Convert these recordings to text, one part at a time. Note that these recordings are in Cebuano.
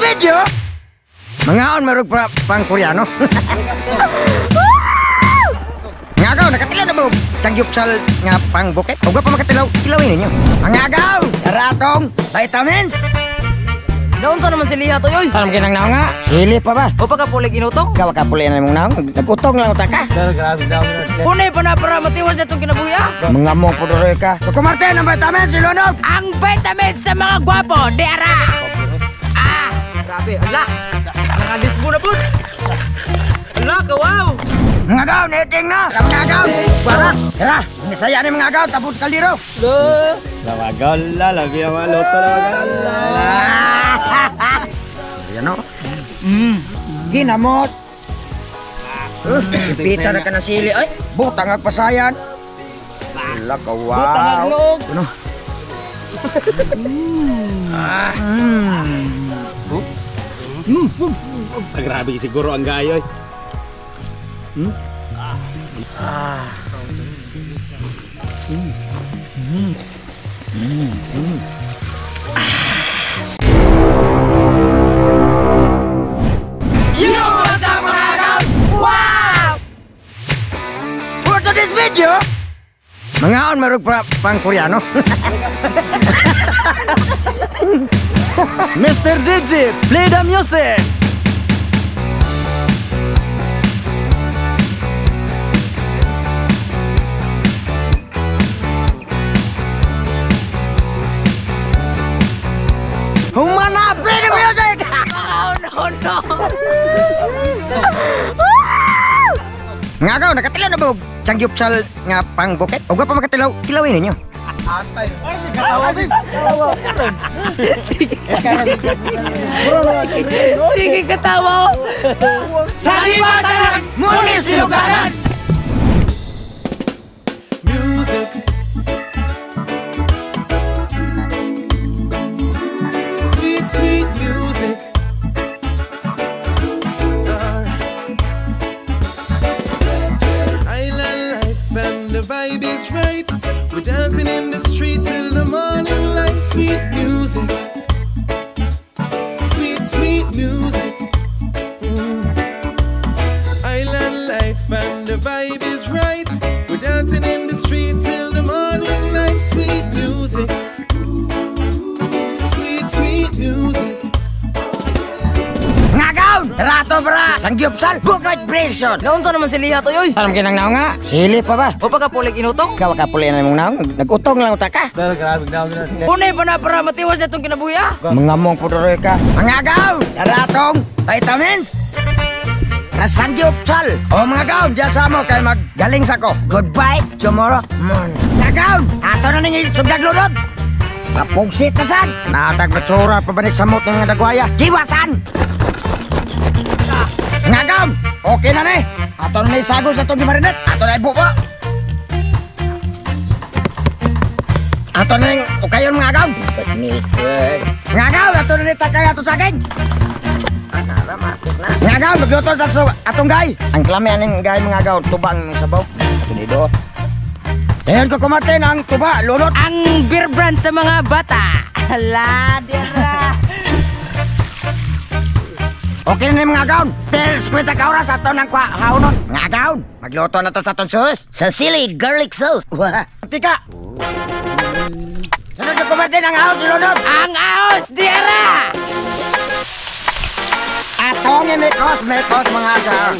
Video, mangaon marug pa pang Koreano. Ngagaw, nakatilaw na ba og samgyupsal nga pang buket? Ug pa makatilaw, tilawin ninyo. Mangagaw, ratong vitamins. Naunsa naman si Liha to, oy. Alam kinang naong nga, sili pa ba? O pa ka pulig inutong? Gawa ka puli na imong naong, nagutong lang uta ka. Punay pa na para matiwas na itong kinabuhi ah. Mga mong puduroy ka. So kumartin ang vitamins, si Lunod. Ang vitamins sa mga gwapo, di ara. Ah, grabe, ala. Nakadisbo na po. Ala, kawaw. Mga gaw, neting na. Mga gaw, para. Tara, misaya ni mga gaw, tapos kaldero. Lawagala, labi ang mga loto, lawagala. Yan o. Ginamot. Pita na ka ng sili. Ay, butang agpasayan. Ala, kawaw. Butang agnoog. Ano? Grabe siguro ang gayo. Yo, what's up mga agaw? Wow! For today's video, mangaon marug pa pang Koreano. Mr. DJ, play the music! Humana, play the music! Oh, no, no. Nga agaw, nakatilaw na ba og samgyupsal nga pang buket? Ug pa makatilaw, tilawin ninyo. Sige katawa. Sa dibatan, muli siluganan! Music. Sweet, sweet music. Island life and the vibe is right. We're dancing in the street till the morning light. Sweet music. Sweet, sweet music. Island life and the vibe is right. We're dancing in the street till the morning light. Sweet music. Sweet, sweet music. Ngagaw, rato bra, samgyupsal, bukod prison. Naunsa naman si Liha to, oy. Alam kinang naong nga, sili pa ba? O pa ka pulig inutong? Gawa ka puli na imong naong, nagutong lang uta ka. Punay pa na para matiwas na itong kinabuhi ah. Mga mong puduroy ka. Mga gaw, ratong vitamins. Samgyupsal. O mga gaw, diya sa mo kay maggaling sa ko. Goodbye tomorrow morning. Mga gaw, ato na ninyo sugdag lunod. Papugsit na sad. Natag batsura pabanik sa mot ng mga dagwaya. Jiwasan! Mga gaw, okay na ni. Ato na ni sago sa itong gimarinat. Ato na ibuko. Ato na ning ukayon mga gaw. Mga gaw, ato na ni takay ato saging. Mga gaw, magluto sa atong gay. Ang klame aning gay mga gaw, tubang sabaw. Ato ni do. Dayon ko kumatin ang tuba, lulot. Ang beer brand sa mga bata. Ala, dira. Okay na ni mga gaw. Pero 50 ka oras ato nang kwa haunon. Mga gaw, magluto na to sa atong sauce. Sa sili garlic sauce. Wah. Tika. Sunod ko kumatin ang ahos lunod. Ang ahos, dira. Atong imikos, mekos mga gaw.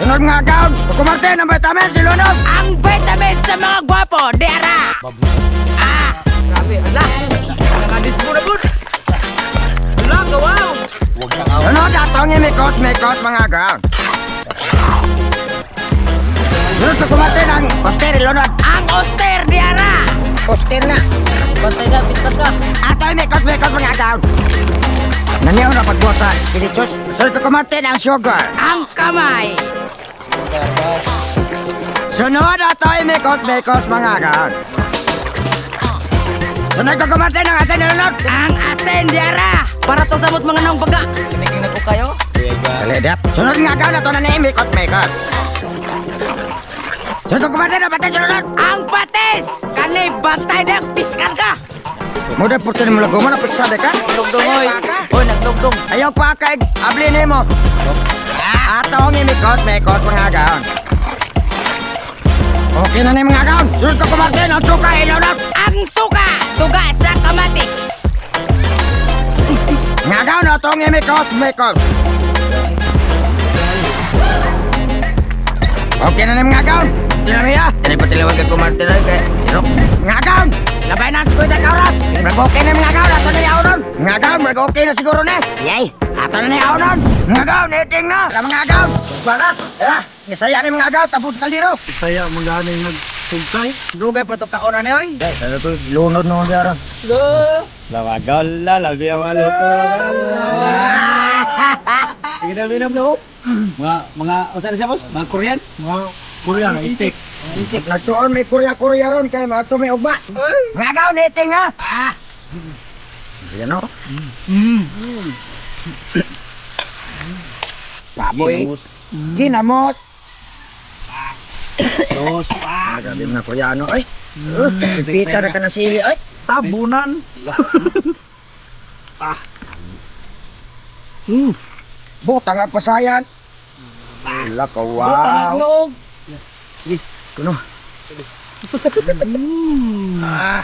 Sunod mga gaw, kumartin ang vitamin si Lunod. Ang vitamin sa mga gwapo, dira. Ah, grabe, ala. Nakadisbo na po. Ala, kawaw. Sunod atong imikos, mekos mga gaw. Sunod kumartin ang oster Lunod. Ang oster, dira. Oster na. Bantay na, bistat ka. Atong imikos, mekos mga gaw. Nanyaw na pagbuhat sa chili sauce. Sunod kumartin ang sugar. Ang kamay. Sunod ato imikos, mekos mga gaw. Sunod ko kumartin ang asin Lunod. Ang asin, dira. Para to samot mga naong baga. Kiniking na ko kayo. Kaledap. Sunod nga gaw na to na imikot mekot. Sunod ko kumartin ang patis Lunod. Ang patis. Kanay bantay na piskan ka. Mo dai purti mo lago man piksada ka. Lugdong oy. Oy, naglugdong. Ayaw pa kay abli nimo. Atong imikot mekot mga gaon. Okay na ni mga gaon. Sunod ko kumartin ang suka ilaw na. Ang suka, tuga sa kamatis. Mga gaon atong imikot mekot. Okay na ni mga gaon. Tinamiya. Dili pa tilawag ka kumartin kay sirok. Mga gaon. Labay na si Kuya Kauras. Murag okay na mga gaon. Ato na yaonon. Mga gaon, murag okay na siguro na. Yay. Ato na yaonon. Mga gaon, eating na. Sa mga gaon. Barat. Ngisaya ni mga gaon. Tapos kaldero. Saya mga ganay nagsugtay. Dugay pa to kaonan ni oy. Day, sa to lunod no diara. Lawagala, labi ang mga loto. Sige na, binam na. Mga, saan siya boss? Mga Korean? Mga Korean, steak. Nagtuon may Korea-Korea ron kay mga may ugma. Mga gaon, eating ha. Ah. Yan o. Baboy. Ginamot. Dos. Grabe mga Koreano ay. Pita na ka na sili ay. Tabunan. Butang at pasayan. Wala ka, wow. Butang ang noog. Kuno. Ah.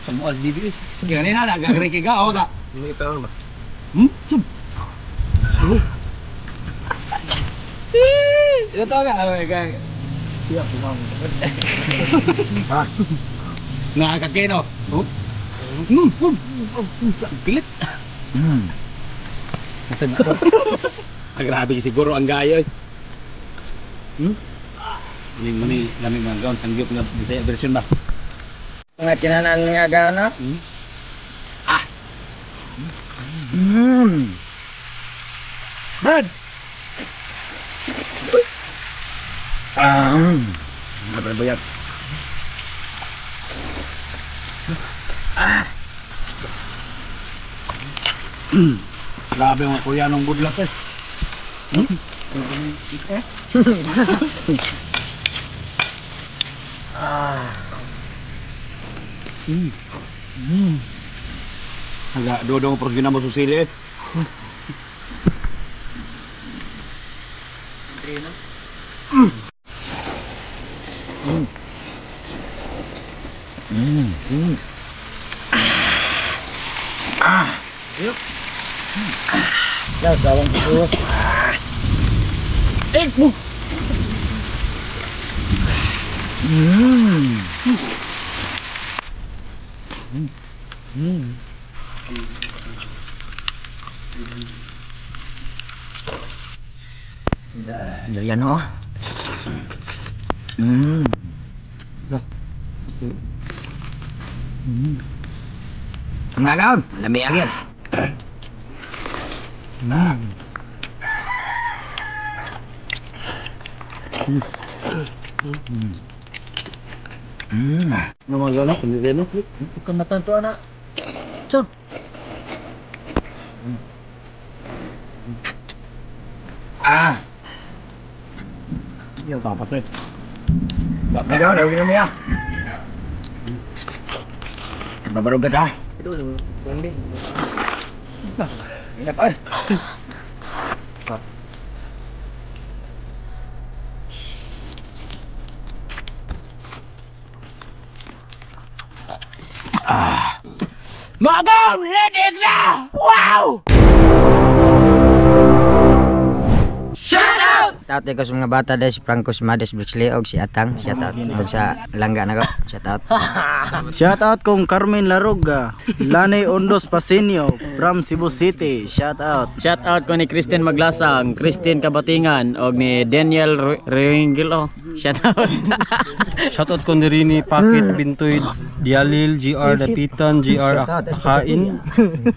Samuel DB. Sige na nagagre kay ka ako ka. Ito ka. Ay, Iya, Ah. Nakakakino. Oh. Pilit. Ah, grabe siguro ang gayo. Ning mani lami mga gaon tanggip nga Bisaya version ba. Mga kinanan nga gaon na. Ah. Brad. Ah. Grabe bayag. Ah. Grabe mga Koreanong good luck eh. Ah. Naga dodong pros ginamo susili eh. Ah. Ya, sawang ko. Ah. Eh, bu. Yan oh. Mga gaon, lami agad. Mga gano'n, kundi no? Bukan matanto anak. So. Ah. Tapat eh. Mga gaon, ayaw niya. Babarugat ah. Ingat ay. Ah. Mga gaon, ready na! Wow! Shout out! Shout out ko sa mga bata dahil si Franco, si Mades, Brixley, og si Atang. Shout out og sa langga na ko. Shout out. Shout out kong Carmen Laruga, Lanay Ondos Pasenio from Cebu City. Shout out. Shout out ko ni Christian Maglasang, Christine Kabatingan og ni Daniel Ringil oh. Shout out. Shout out ko ni Rini Pakit Bintoy Dialil GR Dapitan GR Akain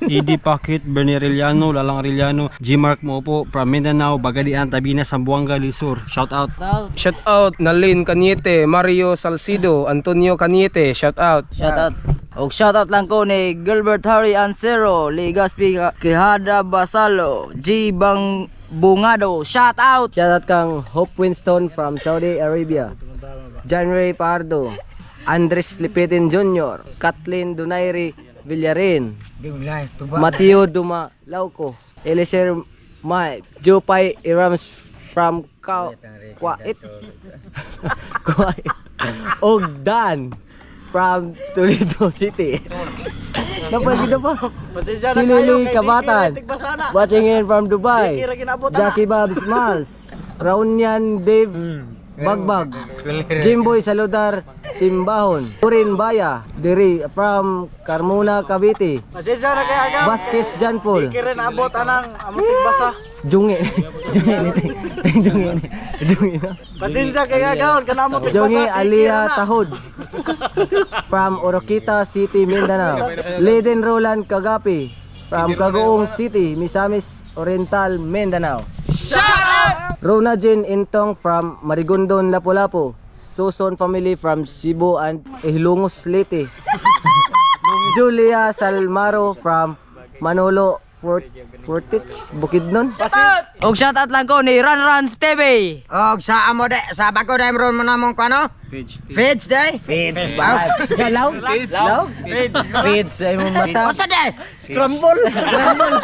ED Pakit Bernie Arellano Lalang Arellano G Mark Mopo from Mindanao Bagadian Tabina Zamboanga del Sur. Shout out. Shout out Nalin Cañete, Mario Salcido, Antonio Cañete, shout out. Shout out. Og shoutout lang ko ni Gilbert Harry Ancero, Ligaspi Quijada Basalo, G Bang Bungado. Shout out. Shoutout kang Hope Winston from Saudi Arabia. John Ray Pardo, Andres Lipitin Jr., Kathleen Donaire Villarin, Mateo Duma Lauco, Eliezer Mike, Jopay Irams from Kuwait, Kuwait, og Dan from Toledo City. Napagid na pa. Pasensya na Si kayo Lily kay Diki Kabatan. ra tigbasana. Watching in from Dubai. Diki ra ginabot ana. Jackie Bob Smiles. Raunian Dave Bagbag. Jimboy Saludar Simbahon. Turin Baya. Diri from Carmona, Cavite. Pasensya na kay agam. Vasquez John Paul. Diki rin abot anang among tigbasa. Jungi. Jungi ni. Jungi ni. Jungi na. Pasensya kay agam kana among tigbasa. Jungi Diki ra Alia na. Tahod. From Oroquita City, Mindanao. Leden Roland Kagapi. From Kagoong City, Misamis Oriental, Mindanao. Rona Jane Intong from Marigondon, Lapu-Lapu. Suson family from Cebu and Hilongos, Leyte. Julia Salmaro from Manolo Fort Fortich, Bukidnon. Og shoutout lang ko ni Run Run TV. Og sa amo de sa bago dai ron mo namong kuano? Page. Feeds day. Feeds. Law? Law? Feeds sa imong mata. Unsa day? Scramble. Scramble.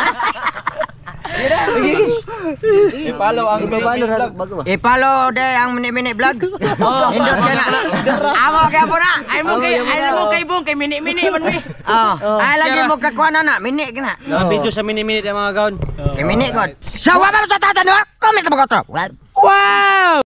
I-follow ang Ibabalo na bago ba? I-follow day ang mini-mini vlog. Hindot ka na. Amo kay po na. Ay mo kay Bong kay mini-mini man mi. Oh, ay lagi mo kakuha na na, mini ka na. Mga video sa mini-mini mga gaon. Kay mini god. Sa wa pa sa tatano, comment mo ko to. Wow!